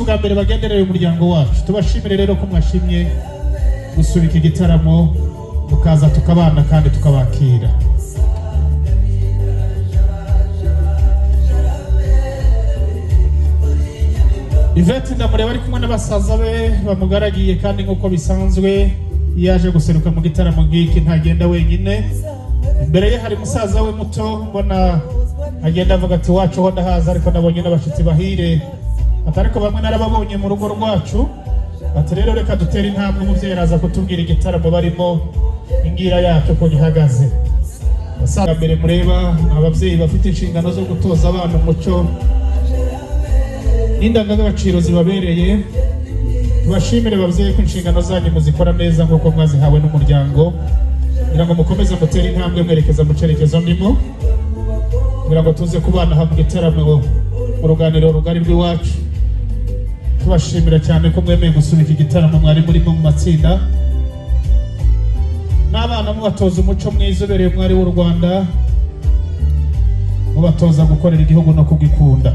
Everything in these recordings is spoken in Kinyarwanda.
ubwa mbere bagendereye umuryango wacu. Tubashimire rero ko mwashimye gusubika igitaramo mukaza tukabana kandi tukabakira. Yvette ndamureba ari kumwe n'abasaza be bamugaragiye, kandi nk'uko bisanzwe yaje guseruka mu gitaramo nk'iki ntagenda wenyine. Imbere ye hari musaza we muto, mbona agenda avuga ati wacu ho ndahaza, ariko nabonye n'abashitsi bahire, atariko bamwe narababonye mu rugo rwacu. Ati rero reka dutere intambwe, umuvyeyi araza kutubwira igitaramo barimo, ingira yacu ko gihagaze. Basaza mbere mureba ni ababyeyi bafite inshingano zo gutoza abana umuco n'indangagaciro zibabereye. Tubashimire babyeyi ko inshingano zanyu muzikora neza nk'uko mwazihawe n'umuryango, kugira ngo mukomeze mutere intambwe mwerekeza mu cyerekezo ndimo, kugira ngo tuze kubana hamwe igitaramo mu ruganiriro rugari rw'iwacu. Tubashimira cyane ko mwemeye gusubika igitaramo mwari murimo mu matsinda, n'abana mubatoza umuco mwiza ubereye umwari w'u Rwanda, mubatoza gukorera igihugu no kugikunda.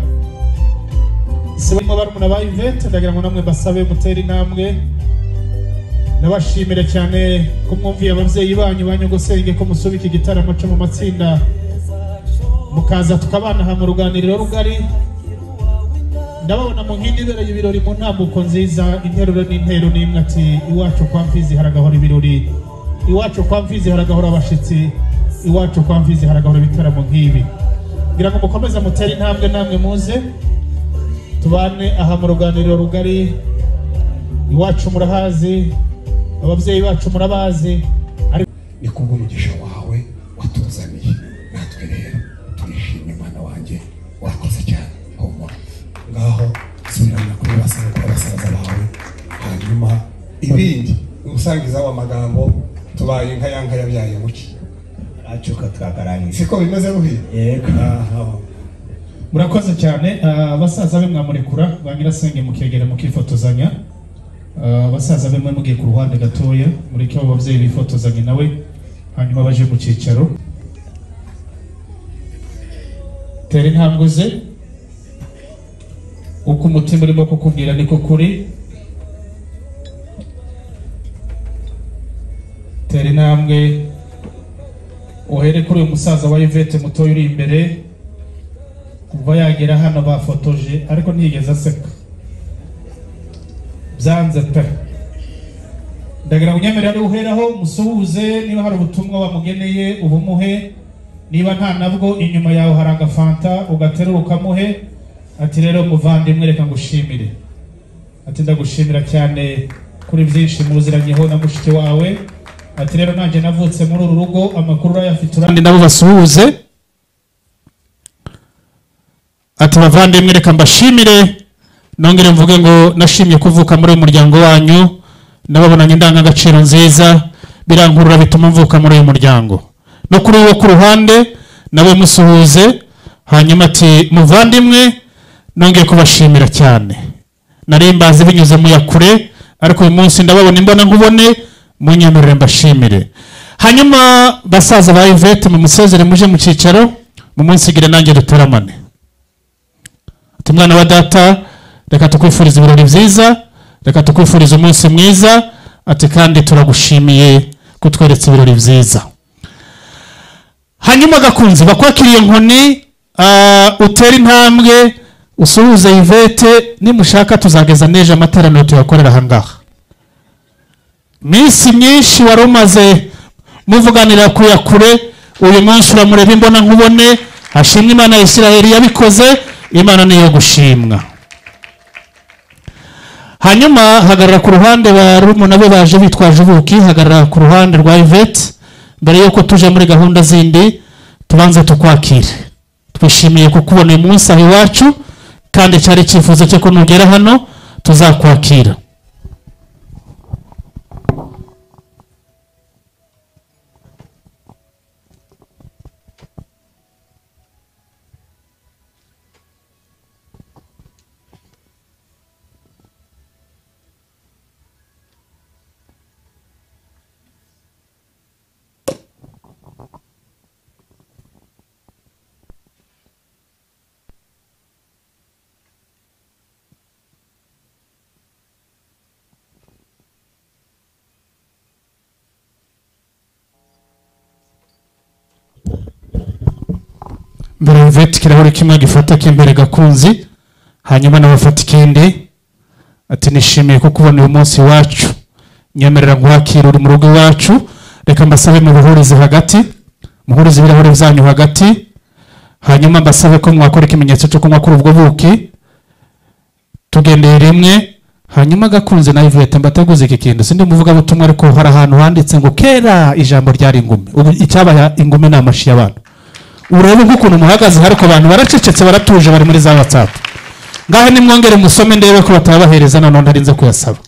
Sibo barumuna ba Yvette, ndagira ngo namwe basabe mutere intambwe. Nabashimire cyane ko mwumviye ababyeyi banyu banyogosenge ko musubika igitaramo cyo mu matsinda, mukaza tukabana aha mu ruganiriro rugari. Ndababona mu nkindi ibereye ibirori mu ntambuko nziza, interuro n'intero n'imwe ati iwacu kwa Mfizi haragahora ibirori, iwacu kwa Mfizi haragahora abashitsi, iwacu kwa Mfizi haragahora ibitaramo nk'ibi. Ngira ngo mukomeze mutere intambwe namwe muze tubane aha mu ruganiriro rugari. Iwacu murahazi, ababyeyi bacu murabazi. Ni kubw'umugisha wawe watuzaniye, natwe rero turishimye mwana wanjye, wakoze cyane. Humura ngaho subirana kuri basaza bawe, hanyuma ibindi umusangiza w'amagambo tubaye inka yanka yabyaye muki acuka twakarangije, siko bimeze buhi? Yego. Murakoze cyane abasaza be mwamurekura ba nyirasenge mukegera mukifotozanya. Abasaza be mwe mugiye ku ruhande gatoya, mureke abo babyeyi bifotozanye nawe, hanyuma baje mu cyicaro. Tera intambwe ze, uko umutima urimo kukubwira niko kuri. Tera intambwe uhere kuri uyu musaza wa Yvette mutoya uri imbere. Kuva yagera hano bafotoje ariko ntiyigeze aseka, byanze pe. Ndagira ngo unyemere ari uheraho musuhuze, niba hari ubutumwa wamugeneye ubumuhe, niba nta nabwo inyuma yawe hari agafanta ugaterura ukamuhe. Ati rero muvandimwe reka ngushimire, ati ndagushimira cyane kuri byinshi muziranyeho na mushiki wawe. Ati rero nanjye navutse muri uru rugo, amakuru urayafite, urandi nabo basuhuze. Ati bavandimwe reka mbashimire, nongere mvuge ngo nashimye kuvuka muri uyu muryango wanyu, nababonanye indangagaciro nziza, birankurura bituma mvuka muri uyu muryango. No kuri uwo ku ruhande nawe musuhuze, hanyuma ati muvandimwe nongeye kubashimira cyane, nari mbazi binyuze mu yakure, ariko uyu munsi ndababona imbona nkubone, munyemerere mbashimire. Hanyuma basaza ba Yvette mumusezere muje mu cyicaro, mumunsigire nanjye dutaramane. Ati mwana wa data reka tukwifurize ibirori byiza, reka tukwifurize umunsi mwiza, ati kandi turagushimiye kutweretse ibirori byiza. Hanyuma gakunzi bakwakiriye inkoni, utera intambwe usuhuze Yvette, nimushaka tuzageza neje amateraniro tuyakorera aha ngaha. Minsi myinshi wari umaze muvuganira kuya kure, uyu munsi uramureba imbona nkubone. Hashimwe Imana ya Isiraheli yabikoze, Imana niyo gushimwa. Hanyuma hagarara ku ruhande barumuna be baje bitwaje ubuki, hagarara ku ruhande rwa Yvette. Mbere yuko tuje muri gahunda zindi tubanze tukwakire. Twishimiye kukubona uyu munsi aho iwacu, kandi cyari icyifuzo cyo ko nugera hano tuzakwakira. Mbere Yvette ikirahure kimwe gifata k'imbere Gakunzi, hanyuma nawe afata ikindi. Ati nishimiye ko kubona uyu munsi wacu, nyemerera nkwakira uri mu rugo iwacu. Reka mbasabe mubuhurize hagati, muhurize ibirahure byanyu hagati, hanyuma mbasabe ko mwakora ikimenyetso cyo kunywa kuri ubwo buki tugendeye rimwe. Hanyuma Gakunzi na Yvette mbateguze iki kintu, sindi muvuga butumwa ariko hari ahantu handitse ngo kera ijambo ryari ingume, ubu icyabaye ingume ni amashi y'abantu. Urebe nk'ukuntu muhagaze ariko abantu baracecetse baratuje bari muri za WhatsApp. Ngahe nimwongere musome ndebe ko batabahereza none ntarinze kuyasaba.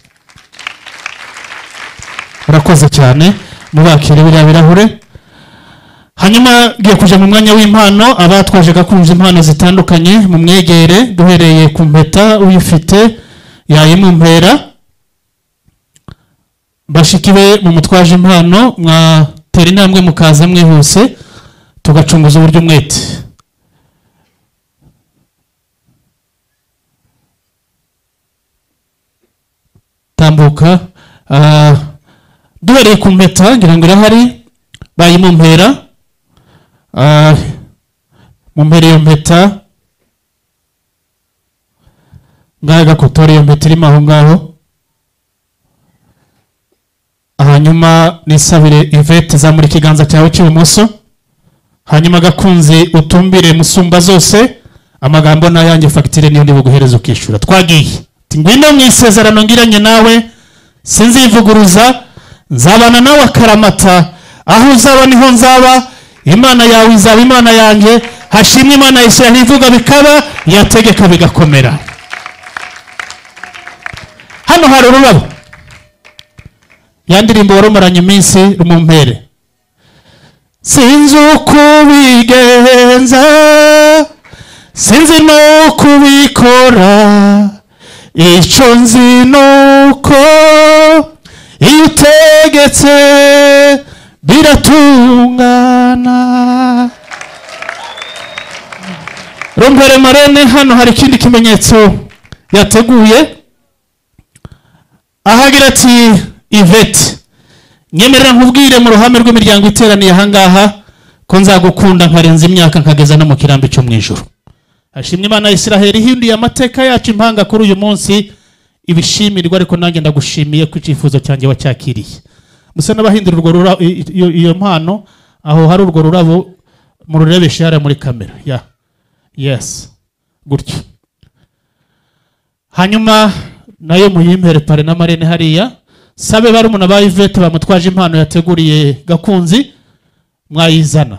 Murakoze cyane, mubakire biriya birahure. Hanyuma ngiye kuja mu mwanya w'impano, abatwaje Gakunzi impano zitandukanye mumwegere, duhereye ku mpeta uyifite yayimumpera. Bashiki be mumutwaje impano mwatera intambwe mukaza mwihuse tugacunguza uburyo umwete. Tambuka. Duhereye ku mpeta ngira ngo irahari bayimumpera. Mumpere iyo mpeta ngaho gakotora iyo mpeta irimo aho ngaho. Hanyuma nisabire Yvette zamura ikiganza cyawe cy'ibumoso, hanyuma Gakunzi utumbire musumba zose, amagambo n'ayanjye fagitire niyo ndi buguhereza ukishyura. Twagiye. Ngwino mu isezerano ngiranye nawe, sinzivuguruza, nzabana nawe akaramata, aho uzaba niho nzaba, Imana yawe izaba Imana yanjye. Hashimwe Imana ya Isiraheli ivuga bikaba, yategeka bigakomera. Hano hari ururabo, ya ndirimbo warumaranye iminsi rumumpere. Sinzi uko ubigenza, sinzi n'uko ubikora, icyo nzi nuko iyo utegetse biratungana. Rumpere marene, hano hari ikindi kimenyetso yateguye, ahagira ati Yvette nyemerera nkubwire mu ruhame rw'imiryango iteraniye ahangaha ko nzagukunda nkarenza imyaka nkageza no mu kirambi cyo mu ijuru. Hashimwe Imana ya Isiraheli ihinduye amateka yacu impanga kuri uyu munsi, ibishimirwa ariko nanjye ndagushimiye ko icyifuzo cyanjye wacyakiriye. Musa n'abahindura urwo iyo mpano, aho hari urwo rurabo mururebeshe hariya muri kamera ya yes gutyo. Hanyuma nayo muyimpere pare na marene hariya. Sabe barumuna ba Yvette bamutwaje impano yateguriye Gakunzi mwayizana.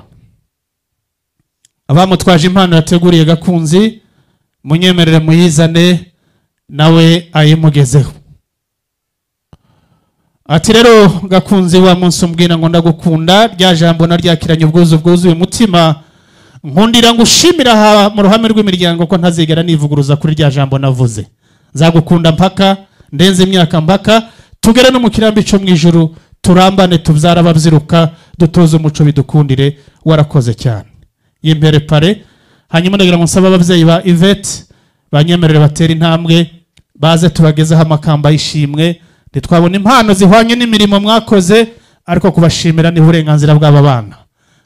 Abamutwaje impano yateguriye Gakunzi munyemerere muyizane nawe ayimugezeho. Ati rero Gakunzi wa munsi umbwira ngo ndagukunda, rya jambo naryakiranye ubwuzu bwuzuye umutima, nkundira ngushimira aha mu ruhame rw'imiryango ko ntazigera nivuguruza kuri rya jambo navuze. Nzagukunda mpaka ndenze imyaka mpaka tugere no mu kirambi cyo mu ijuru, turambane tubyara ababyiruka, dutoze umuco bidukundire. Warakoze cyane. Yimpere pare. Hanyuma ndagira ngo nsaba ababyeyi ba Yvette banyemerere batera intambwe baze tubagezeho amakamba y'ishimwe. Ntitwabona impano zihwanye n'imirimo mwakoze, ariko kubashimira ni uburenganzira bw'aba bana.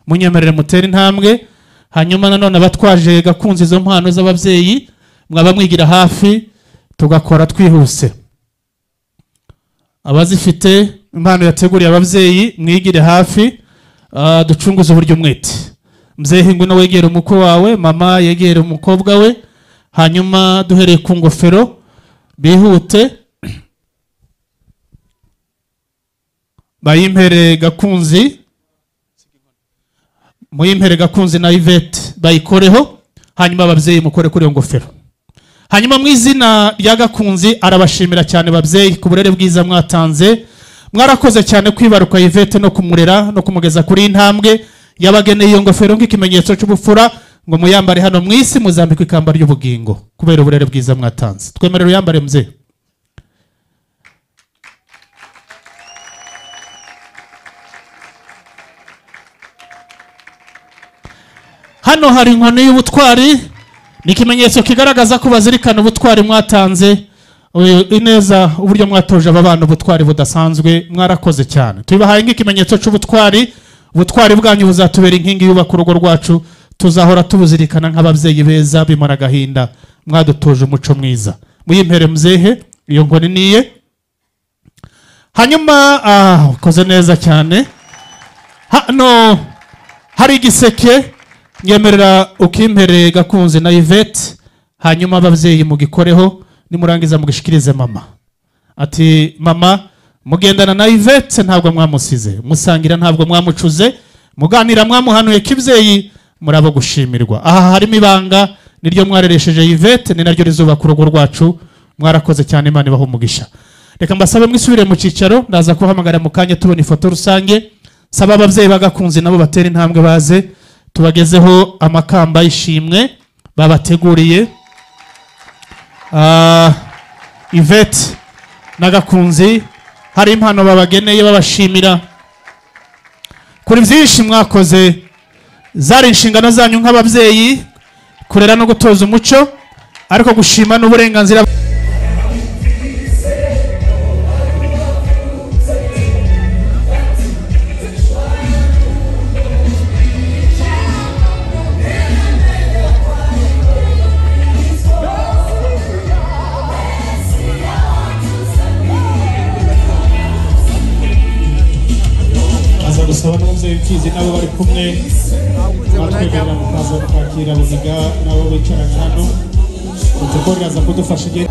Munyemerere mutere intambwe. Hanyuma nanone abatwaje Gakunzi izo mpano z'ababyeyi mwaba mwigira hafi tugakora twihuse. Abazifite impano yateguriye ababyeyi mwigire hafi, ducunguze uburyo umwete. Mzehe ngwino wegere umukwe wawe, mama yegere umukobwa we, hanyuma duhereye ku ngofero bihute bayimpere Gakunzi, muyimpere Gakunzi na Yvette bayikoreho, hanyuma ababyeyi mukore kuri iyo ngofero. Hanyuma mu izina rya Gakunzi arabashimira cyane babyeyi ku burere bwiza mwatanze. Mwarakoze cyane kwibaruka Yvette no kumurera no kumugeza kuri intambwe. Yabageneye iyo ngofero nk'ikimenyetso cy'ubupfura ngo muyambare hano mu isi muzambikwe ikamba ry'ubugingo kubera uburere bwiza mwatanze. Twemerere uyambare mzee. Hano hari inkoni y'ubutwari, ni ikimenyetso kigaragaza ko bazirikana ubutwari mwatanze, ineza uburyo mwatoje aba bana ubutwari budasanzwe. Mwarakoze cyane. Tubibahaye nk'ikimenyetso cy'ubutwari. Ubutwari bwanyu buzatubera inkingi yubaka urugo rwacu. Tuzahora tubuzirikana nk'ababyeyi beza bimara agahinda, mwadutoje umuco mwiza. Muyimpere muzehe iyo nkoni niye. Hanyuma ukoze neza cyane. Hano hari igiseke, nyemerera ukimpere Gakunzi na Yvette, hanyuma ababyeyi mugikoreho, nimurangiza mugishikirize mama. Ati mama, mugendana na Yvette ntabwo mwamusize, musangira ntabwo mwamucuze, muganira mwamuhanuye kibyeyi, murabo gushimirwa. Aha harimo ibanga niryo mwareresheje Yvette, ni naryo rizubaka urugo rwacu. Mwarakoze cyane, Imana ibahe umugisha. Reka mbasabe mwisubire mu cyicaro, ndaza kuhamagara mu kanya tubona ifoto rusange. Saba ababyeyi bagakunze nabo batera intambwe baze tubagezeho amakamba y'ishimwe babateguriye. Yvette na Gakunzi hari impano babageneye babashimira kuri byinshi mwakoze. Zari inshingano zanyu nk'ababyeyi kurera no gutoza umuco, ariko gushima n'uburenganzira. Gusaba n'umubyeyi Mfizi nabo bari kumwe batwemerera mukaza kwakira Buziga nabo bicaranye hano. Protocol iraza kudufasha igihe.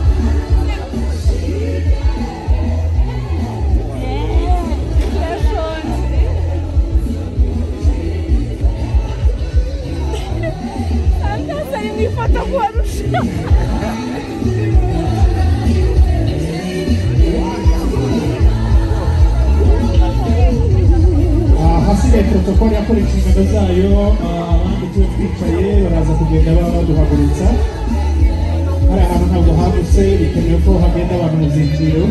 Hasigaye protocol yakora inshingano zayo, abandi tube twicaye baraza kugenda baduhagurutsa. Hari ahantu ntabwo hagutse, bikenewe ko hagenda abantu mu byiciro.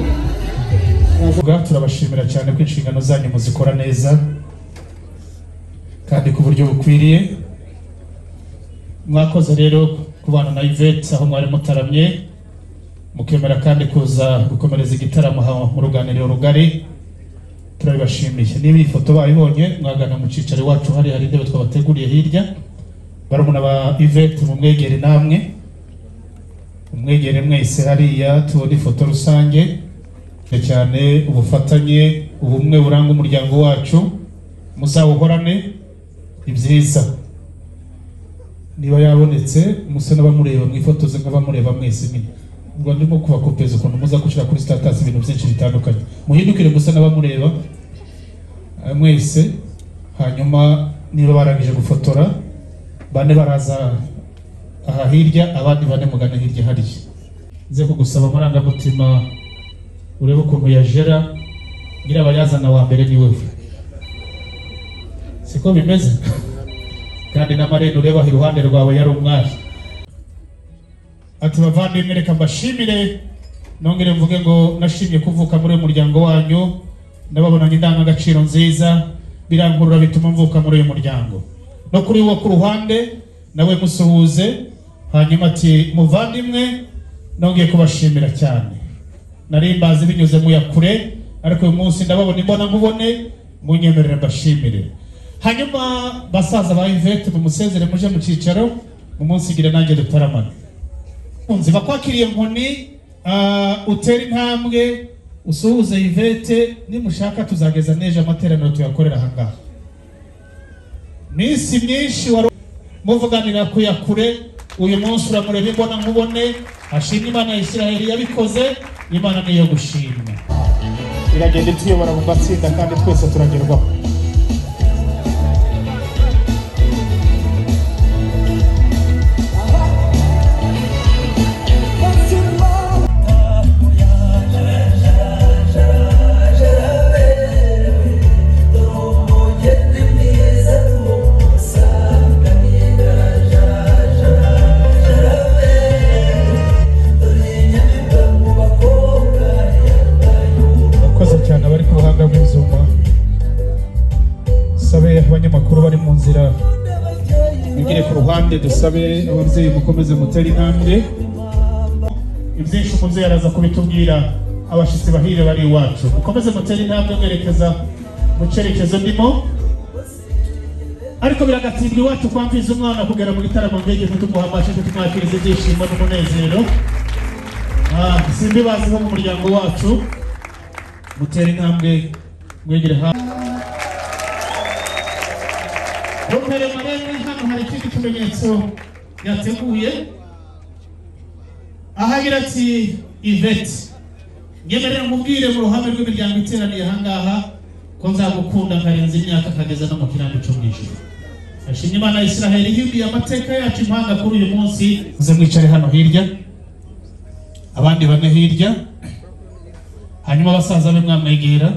Turabashimira cyane ko inshingano zanyu muzikora neza kandi ku buryo bukwiriye. Mwakoze rero kubana na Yvette aho mwari mutaramye, mukemera kandi kuza gukomereza igitaramo mu ruganiriro rugari. Turabibashimiye. Niba iyi foto bayibonye mwagana mu cyicaro iwacu, hari intebe twabateguriye hirya. Barumuna ba Yvette mumwegere namwe, umwegere mwese hariya tubone ifoto rusange. Cyane ubufatanye, ubumwe buranga umuryango wacu, muzawuhorane ibyiza. Niba yabonetse muse n'abamureba mwifotoze nk'abamureba mwese nyine. Ubwo ndimo kubakopeza ukuntu muza gushyira kuri status ibintu byinshi bitandukanye. Muhindukire gusa n'abamureba mwese, hanyuma niba barangije gufotora bane baraza aha hirya, abandi bane mugana hirya hariya. Nze kugusaba amarangamutima urebe ukuntu yajera, nyirabayazana wa mbere ni wewe, siko bimeze? Kandi na Marene ureba iruhande rwawe yari umwari. Ati bavandimwe, reka mbashimire, nongere mvuge ngo nashimye kuvuka muri uyu muryango wanyu, ndababonanye indangagaciro nziza, birankurura bituma mvuka muri uyu muryango. No kuri wo ku ruhande nawe musuhuze, hanyuma ati muvandimwe nongeye kubashimira cyane. Nari mbazi binyuze mu ya kure, ariko uyu munsi ndababona imbona nkubone, munyemerere mbashimire. Hanyuma basaza ba Yvette mumusezere muje mu cyicaro, mumunsigire nanjye dutaramane. Unzi bakwakiriye nkoni, utera intambwe usuhuze Yvette, nimushaka tuzageza neje amateraniro tuyakorera aha ngaha. Minsi myinshi wari muvuganira kuya kure, uyu munsi uramureba imbona nkubone. Ashimwe Imana ya Isiraheli yabikoze, Imana niyo gushimwa. Iragenda ituyobora mu matsinda kandi twese turagerwaho. Abanyamakuru bari mu nzira bigire ku ruhande, dusabe ababyeyi mukomeze mutere intambwe. Ibyinshi umubyeyi araza kubitubwira, abashitsi bahire bari iwacu. Mukomeze mutere intambwe mwerekeza mu cyerekezo ndimo. Ariko biragatsindwa iwacu kwa Mfizi umwana kugera mu gitaramo ngege tumuha amashyi, tumwakiriza ibyishimo n'umunezero. Simbibazi bo mu muryango wacu, mutera intambwe mwegere hafi. Rupere Marene, hano hari ikindi kimenyetso yateguye, aho agira ati: "Yvette, nyemerera nkubwire mu ruhame rw'imiryango iteraniye ahangaha ko nzagukunda nkarenza imyaka kageza no mu kirambi cyo mu ijuru." Ashimye Imana ya Israheli ihinduye amateka yacu impanga kuri uyu munsi. Muze mwicare hano hirya, abandi bane hirya, hanyuma abasaza be mwamwegera.